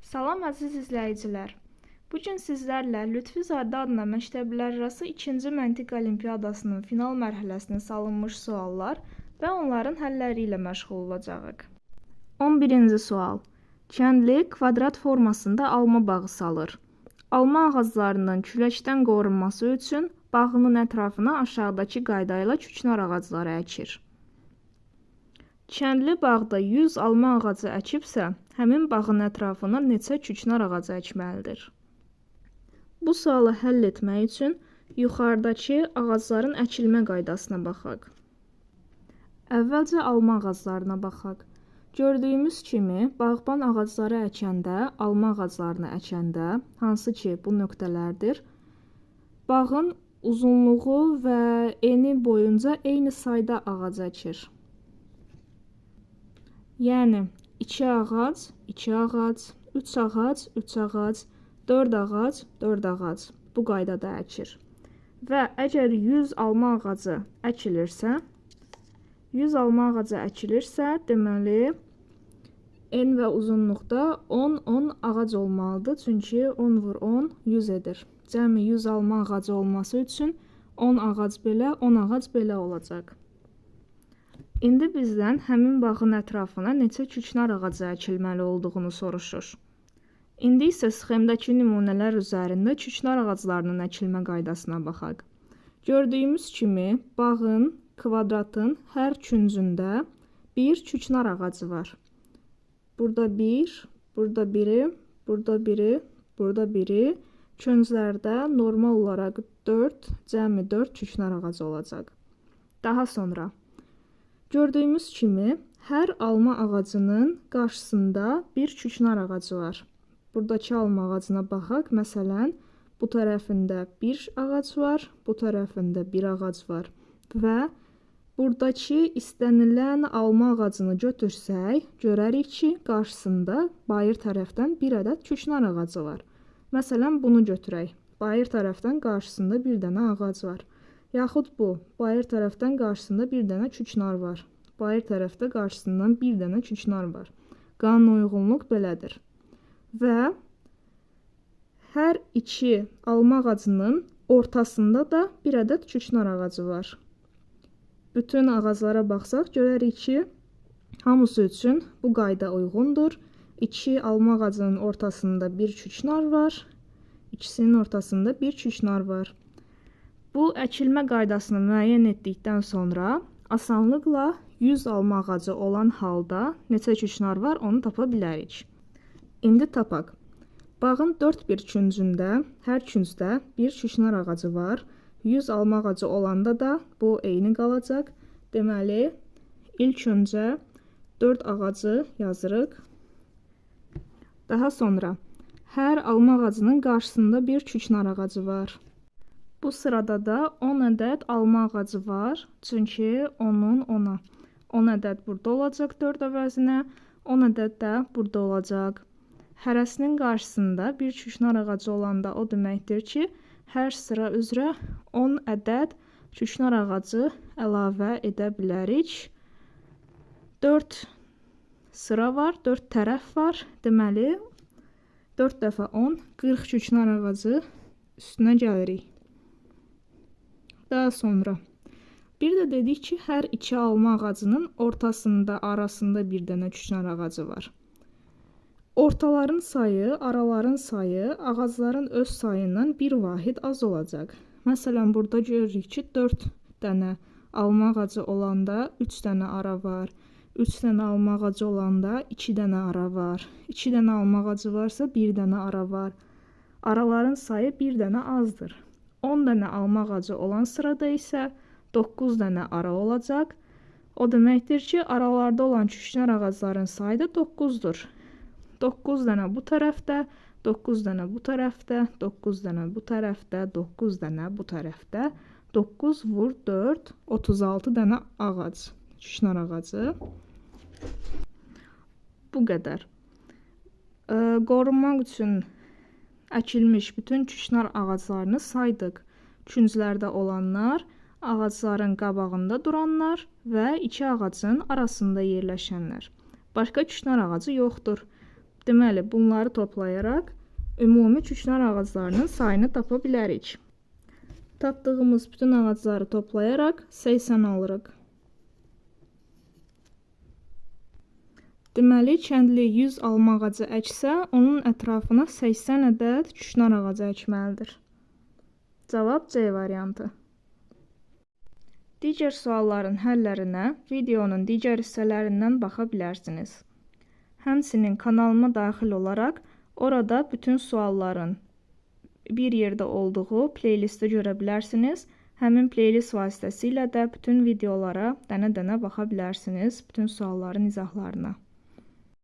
Salam əziz izləyicilər. Bu gün sizlərlə Lütfüzadə adına məktəblərarası 2-ci məntiq olimpiadasının final mərhələsinə salınmış suallar və onların həlləri ilə məşğul olacağıq. 11-ci sual. Kəndli kvadrat formasında alma bağı salır. Alma ağaclarının küləkdən qorunması üçün bağının ətrafına aşağıdakı qayda ilə küknar ağacları əkir. Kəndli bağda 100 alma ağacı əkibsə, həmin bağın ətrafına neçə küknar ağacı əkməlidir? Bu sualı həll etmək üçün yuxarıdakı ağacların əkilmə qaydasına baxaq. Əvvəlcə alma ağaclarına baxaq. Gördüyümüz kimi, bağban ağacları əkəndə, alma ağaclarını əkəndə, hansı ki bu nöqtələrdir, bağın uzunluğu və eni boyunca eyni sayda ağac əkir. Yəni 2 ağac, 2 ağac, 3 ağac, 3 ağac, 4 ağac, 4 ağac bu qaydada əkir. Və əgər 100 alma ağacı əkilirsə, 100 alma ağacı əkilirsə, deməli en və uzunluqda 10-10 ağac olmalıdır. Çünki 10 vur 10 100 edir. Cəmi 100 alma ağacı olması üçün 10 ağac belə, 10 ağac belə olacaq. İndi bizdən həmin bağın ətrafına neçə küknar ağacı əkilməli olduğunu soruşur. İndi isə sxemdəki nümunələr üzərində küknar ağaclarının əkilmə qaydasına baxaq. Gördüyümüz kimi bağın, kvadratın hər küncündə bir küknar ağacı var. Burada bir, burada biri, burada biri, burada biri. Künclərdə normal olaraq 4, cəmi 4 küknar ağacı olacaq. Daha sonra gördüyümüz kimi hər alma ağacının qarşısında bir küknar ağacı var. Buradakı alma ağacına baxaq. Məsələn, bu tərəfində bir ağac var, bu tərəfində bir ağac var və buradakı istənilən alma ağacını götürsək, görərik ki, qarşısında bayır tərəfdən bir ədəd küknar ağacı var. Məsələn, bunu götürək. Bayır tərəfdən qarşısında bir dənə ağac var. Yaxud bu, bayır tərəfdən qarşısında bir dənə küknar var. Bayır tərəfdə qarşısından bir dənə küknar var. Qanuna uyğunluq belədir. Və hər iki alma ağacının ortasında da bir ədəd küknar ağacı var. Bütün ağaclara baxsaq görərik ki, hamısı üçün bu qayda uyğundur. 2 alma ağacının ortasında bir küknar var. İkisinin ortasında bir küknar var. Bu əkilmə qaydasını müəyyən etdikdən sonra asanlıqla 100 alma ağacı olan halda neçə küknar var onu tapa bilərik. İndi tapaq. Bağın dörd bir küncündə, hər küncdə bir küknar ağacı var. 100 alma ağacı olanda da bu eyni qalacaq. Deməli, ilk öncə 4 ağacı yazırıq. Daha sonra hər alma ağacının qarşısında bir küknar ağacı var. Bu sırada da 10 ədəd alma ağacı var. Çünki 10-un 10-a. 10 ədəd burada olacaq 4 əvəzinə, 10 ədəd də burada olacaq. Hərəsinin qarşısında bir küknar ağacı olanda o deməkdir ki, hər sıra üzrə 10 ədəd küknar ağacı əlavə edə bilərik. 4 sıra var, 4 tərəf var. Deməli, 4 dəfə 10, 40 küknar ağacı üstünə gəlirik. Daha sonra bir də dedik ki, hər iki alma ağacının ortasında, arasında bir dənə küknar ağacı var. Ortaların sayı, araların sayı ağacların öz sayından bir vahid az olacaq. Məsələn, burada görürük ki, 4 dənə alma ağacı olanda 3 dənə ara var. 3 dənə alma ağacı olanda 2 dənə ara var. 2 dənə alma ağacı varsa 1 dənə ara var. Araların sayı 1 dənə azdır. 10 dənə alma ağacı olan sırada isə 9 dənə ara olacaq. O deməkdir ki, aralarda olan küknar ağacların sayı da 9-dur. 9 dənə bu tərəfdə, 9 dənə bu tərəfdə, 9 dənə bu tərəfdə, 9 dənə bu tərəfdə. 9 vur 4, 36 dənə ağac, küknar ağacı. Bu qədər. Qorunmaq üçün əkilmiş bütün küknar ağaclarını saydıq. Künclərdə olanlar, ağacların qabağında duranlar və iki ağacın arasında yerləşənlər. Başqa küknar ağacı yoxdur. Deməli, bunları toplayaraq ümumi küknar ağaclarının sayını tapa bilərik. Tapdığımız bütün ağacları toplayaraq 80 alırıq. Deməli, kəndli 100 alma ağacı əksə, onun ətrafına 80 ədəd küknar ağacı əkməlidir. Cavab C variantı. Digər sualların həllərinə videonun digər hissələrindən baxa bilərsiniz. Həmçinin kanalıma daxil olaraq orada bütün sualların bir yerdə olduğu playlisti görə bilərsiniz. Həmin playlist vasitəsilə də bütün videolara dənə-dənə baxa bilərsiniz, bütün sualların izahlarına.